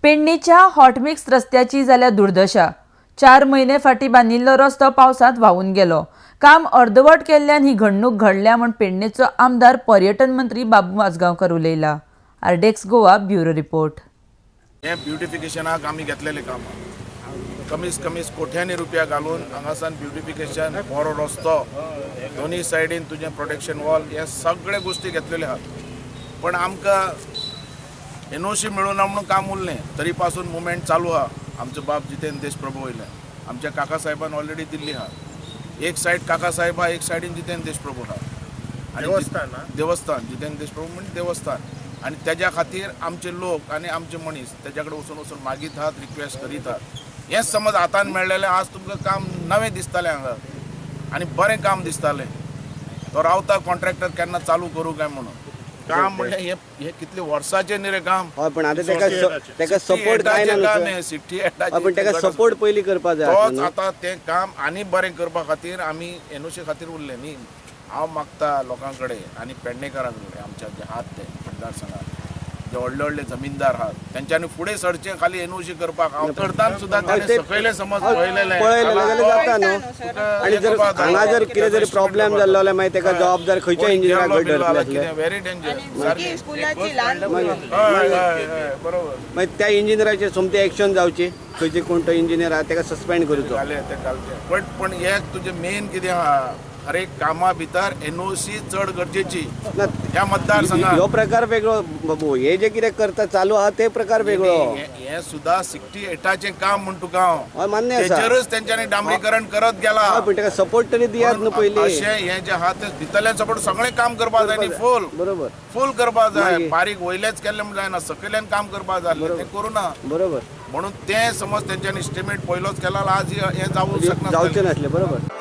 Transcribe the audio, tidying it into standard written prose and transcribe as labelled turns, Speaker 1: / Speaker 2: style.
Speaker 1: पेडणेच्या hot mix रस्त्याची जाल्या दुर्दशा. 4 म्हयने फाटीं बांदिल्लो रस्तो पावसांत व्हांवून गेलो. काम अर्दवट केल्ल्यान ही घडणूक घडल्या म्हूण पेडणेचो आमदार पर्यटन मंत्री बाबू आजगांवकर उलयला. RDX Goa bureau report.
Speaker 2: हे ब्युटिफिकेशनाक आमी घेतलेलें काम कमीत कमी कोट्यांनी रुपया घालून हांगासान ब्युटिफिकेशन, बरो रस्तो, दोनी सायडीन तुजें प्रोटेक्शन वॉल, हे सगळे गोश्टी घेतलेले आहात. पण आमकां एनओसी मेळूना म्हणून काम उरलें. तरी पासून मुवमेंट चालू आहा. आमचो बाब जितेंद्र देशप्रभू वयले, आमच्या काका साहेबान ऑलरेडी दिल्ली आहा. एक सायड काका साहेब आहा, एक सायडीन जितेंद्र देशप्रभू आहा. आनी
Speaker 3: देवस्थान हा?
Speaker 2: देवस्थान, जितेंद्र देशप्रभू म्हणजे देवस्थान. आनी तेज्या खातीर आमचे लोक आनी आमचे मनीस तेज्या कडेन वचून वचून मागीत आहात, रिक्वेस्ट करीत आहात. हेंच समज हातान मेळ्ळेलें आज तुमकां काम नवें दिसतालें हांगा आनी बरें काम दिसतालें. तो रावता कॉन्ट्रॅक्टर केन्ना चालू करूं काय म्हणून. काम म्हणल्यार हे हे कितले वर्साचें न्ही रे काम.
Speaker 4: हय, पण आतां तेका तेका सपोर्ट काय ना
Speaker 2: काम
Speaker 4: न्हू
Speaker 2: हें सिटी
Speaker 4: सर? हय, पण तेका सपोर्ट पयलीं करपा जाय
Speaker 2: तोच
Speaker 4: न्हू?
Speaker 2: आतां तें काम आनी बरें करपा खातीर आमी एनओसी खातीर उरले न्ही. हांव मागता लोकां कडेन आनी पेडणेकारां कडेन, आमच्या जे आहात ते मतदारसंघात जे व्हडले व्हडले जमीनदार आहात तेंच्यांनी फुडें सरचें खाली एनओसी करपाक. हांव करताना सुद्दां ताणें सकयलें समज पळयलेलें
Speaker 4: पळयलें जाल्यार जाता न्हू. आनी जर हांगा जर कितें जरी प्रॉब्लेम जाल्लो जाल्यार मागीर तेका जबाबदार खंयच्या इंजिनियराक घट धरतले आसले?
Speaker 2: Very danger.
Speaker 5: स्कुलाची ल्हान
Speaker 2: हय हय हय, बरोबर.
Speaker 4: मागीर त्या इंजिनियराचेर सोमती एक्शन जावची. खंयचे कोण तो इंजिनियर आहा तेका सस्पेंड करचो.
Speaker 2: घाले ते घालचे. बट पण हे तुजें मेन कितें आहा, हर एक कामा भितर एनओसी चड गरजेची
Speaker 4: ना,
Speaker 2: ह्या मतदारसंघात.
Speaker 4: ह्यो प्रकार वेगळो बाबू, हे जे कितें करता चालू आहा ते प्रकार वेगळो.
Speaker 2: हे सुद्धा 68चें काम म्हण तुका हांव.
Speaker 4: हय, मान्य आसा.
Speaker 2: तेचेरच तेंच्यांनी डांबरीकरण करत गेला.
Speaker 4: हय, पण तेका सपोर्ट तरी दियात न्हू पयलीं.
Speaker 2: अशें हें जें आहा तें भितरल्यान सपोर्ट सगळें काम करपाक जाय न्ही, फूल
Speaker 4: बरोबर.
Speaker 2: फूल करपाक जाय.
Speaker 4: मागीर?
Speaker 2: बारीक वयलेच केल्लें म्हण जायना, सकयल्यान काम करपाक जाय, तें करूं ना.
Speaker 4: बरोबर.
Speaker 2: म्हणून तें समज तेंच्यांनी एस्टिमेट पयलोच केला, आज हें जावूंक शकना.
Speaker 4: जावचें नासलें. बरोबर.